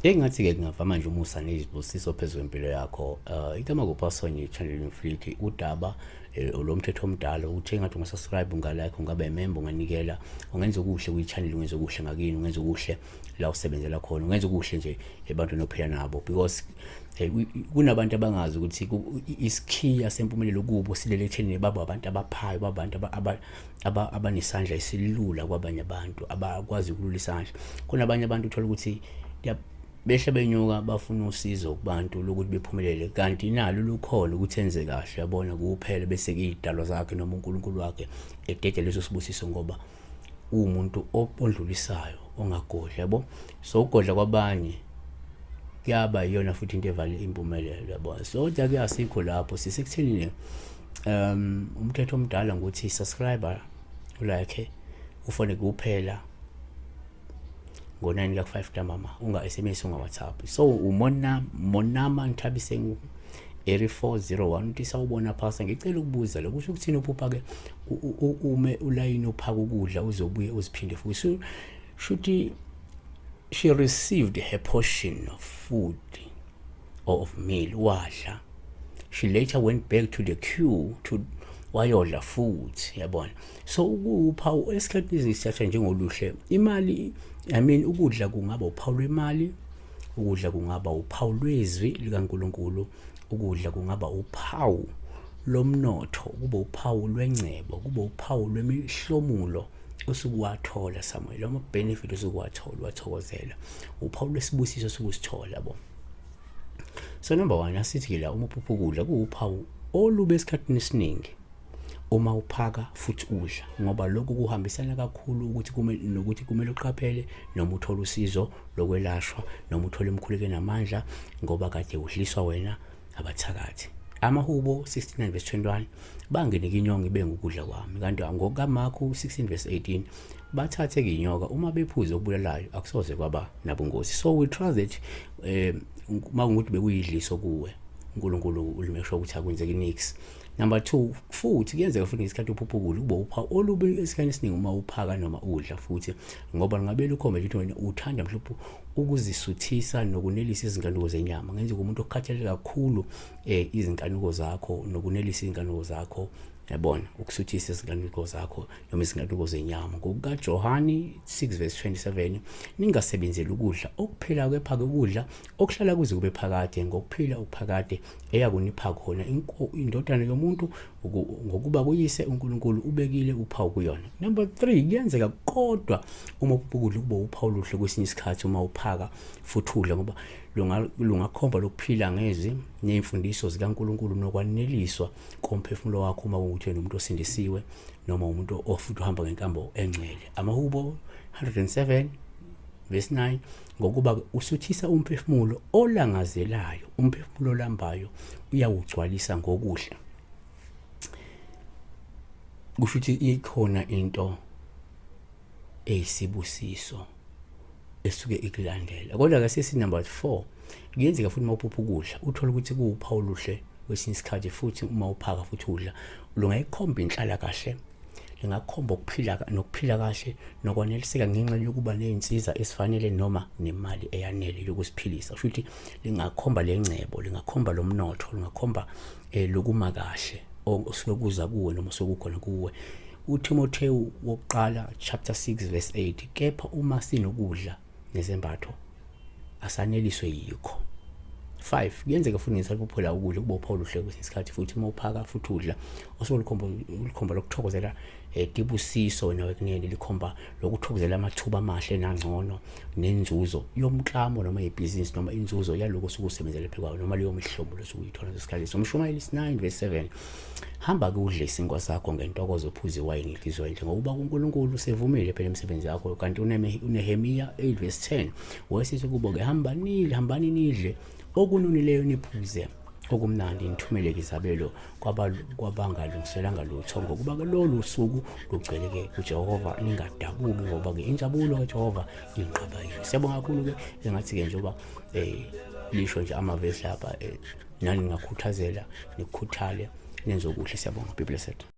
Engathi-ke kungavama nje umusa nezibusiso phezu kwempilo yakho. Igama kuPasonye Channel Mfliki udaba lomthetho omdala ukuthi engathi ungasubscribe, ungalike, ungabe member, unganikela, ungenza okuhle kwi-channel, ungenza okuhle ngakini, ungenza okuhle la usebenzela khona, ungenza okuhle nje ebantwini ophila nabo, because kunabantu abangazi ukuthi isikhiya sempumelelo kubo silele ekutheni babo abantu abaphayo, babantu abanesandla esilula kwabanye abantu, abakwazi ukulula isandla. Kunabanye abantu uthola ukuthi behle benyuka bafuna usizo kubantu lokuthi bephumelele, kanti nalo lukhona ukuthi enze kahle, yabona, kuphela bese kuyidalwa zakhe noma uNkulunkulu wakhe edede leso sibusiso, ngoba uwumuntu odlulisayo ongagodli, yabo. So ugodla kwabanye kuyaba iyona futhi into evale impumelelo, yabo. So kodwa ke asikho lapho, sisekuthenini umthetho omdala ngokuthi subscriber, ulike, ufone kuphela ngo-9 ka-5 ntambama, unga-SMS, unga-WhatsApp. So umona Monama Nthabiseng eri 401 uthi sawubona phasa, ngicela ukubuza lo kusho ukuthini uphupha-ke ume ulayini uphaka ukudla uzobuye uziphinde futhi. Shuthi she received her portion of food or of meal, wadla. She later went back to the queue to wayodla futhi, yabona. So ukupha esikhathini esithatha njengoluhle imali, I mean ukudla kungaba uphawu lwemali, ukudla kungaba uphawu lwezwi likaNkuluNkulu, ukudla kungaba uphawu lomnotho, kube uphawu lwengcebo, kube uphawu lwemihlomulo osukuwathola somewhere, loma benefit osukuwathola wathokozela, uphawu lwesibusiso osukusithola, yabo. So number 1, asithi ke la uma uphupha ukudla kuwuphawu olube esikhathini esiningi uma uphaka futhi udla, ngoba lokhu kuhambisana kakhulu ukuthi kumele nokuthi kumele uqaphele noma uthole usizo lokwelashwa noma uthole umkhuleko namandla, ngoba kade udliswa wena abathakathi. Amahubo 69 verse 21, banginike inyongo ibe ngukudla kwami. Kanti ngokukaMarku 16 verse 18, bathathe ke inyoka uma bephuze okubulalayo akusoze kwaba nabungozi. So we trust that uma kungukuthi bekuyidliso kuwe, uNkulunkulu ulimesho ukuthi akwenzeki nix. Number 2, futhi kuyenzeka futhi ngesikhathi uphupha ukudla kube uphawu olubi esikhathini esiningi uma uphaka noma udla futhi, ngoba lungabe lukhombe ukuthi wena uthanda mhlawumbe ukuzisuthisa nokunelisa izinkanuko zenyama. Ngenzeka umuntu okukhathalele kakhulu izinkanuko zakho nokunelisa izinkanuko zakho, yabona, ukusuthisa izinkanuko zakho noma izinkanuko zenyama. NgokukaJohani 6 verse 27, ningasebenzeli ukudla okuphila kepha-ke ukudla okuhlala kuze kube phakade, ngokuphila okuphakade eyakunipha khona indodana yomuntu, ngokuba kuyise uNkulunkulu ubekile uphawu kuyona. Number 3, kuyenzeka kodwa uma uphupha ukudla kube uphawu oluhle kwesinye isikhathi uma uphaka futhi udla, ngoba lungakhomba lokuphila ngezwi nezimfundiso zikaNkulunkulu nokwaneliswa komphefumulo wakho uma kuwukuthi wena umuntu osindisiwe noma umuntu ofuthi uhamba ngenkambo engcwele. Amahubo 107 verse 9, ngokuba usuthisa umphefumulo olangazelayo, umphefumulo olambayo uyawugcwalisa ngokuhle. Kusho ukuthi ikhona into eyisibusiso esuke ikulandela. Kodwa ke sesi number 4, kuyenzeka futhi uma uphupha ukudla uthole ukuthi kuwuphawu oluhle kwesinye isikhathi futhi uma uphaka futhi udla, lungayikhomba inhlala kahle, lingakhomba ukuphila nokuphila kahle nokwaneliseka ngenxa yokuba nezinsiza esifanele noma nemali eyanele yokusiphilisa. Kusho ukuthi lingakhomba lengcebo, lingakhomba lomnotho, lingakhomba lokuma kahle osuke kuza kuwe noma osuke kukhona kuwe. UTimothewu wokuqala chapter 6 verse 8, kepha uma sinokudla nezembatho asaneliswe yikho. 5, kuyenzeka futhi ngesikhathi uphula ukudla kube uphawu oluhle kwesinye isikhathi futhi uma uphaka futhi udla osuke lukhomba lokuthokozela tibusiso wena wekunene, likhomba lokuthokozela amathuba amahle nangcono nenzuzo yomklamo noma yebhizinisi noma inzuzo yaloko osuke usebenzele phezu kwayo noma leyo mihlomulo osuke uyithola ngesikhathi. Umshumayeli 9 verse 7, hamba ke udle isinkwa sakho ngentokozo, uphuze iwayini ngenhliziyo enhle, ngokuba kuNkulunkulu usevumile phela imisebenzi yakho. Kanti uNehemiya 8 verse 10, wayesithi kubo ke, hambani nidle okunonileyo niphuze okumnandi, nithumele izabelo kwabangalungiselanga lutho, ngokuba ke lolu suku lugcwele ke kuJehova, ningadabuki, ngoba ke injabulo kaJehova inqaba yenu. Siyabonga kakhulu ke, engathi ke njengoba lisho nje amavesi lapha, nani ningakhuthazela nikhuthale. Nenze okuhle, siyabonga. Be blessed.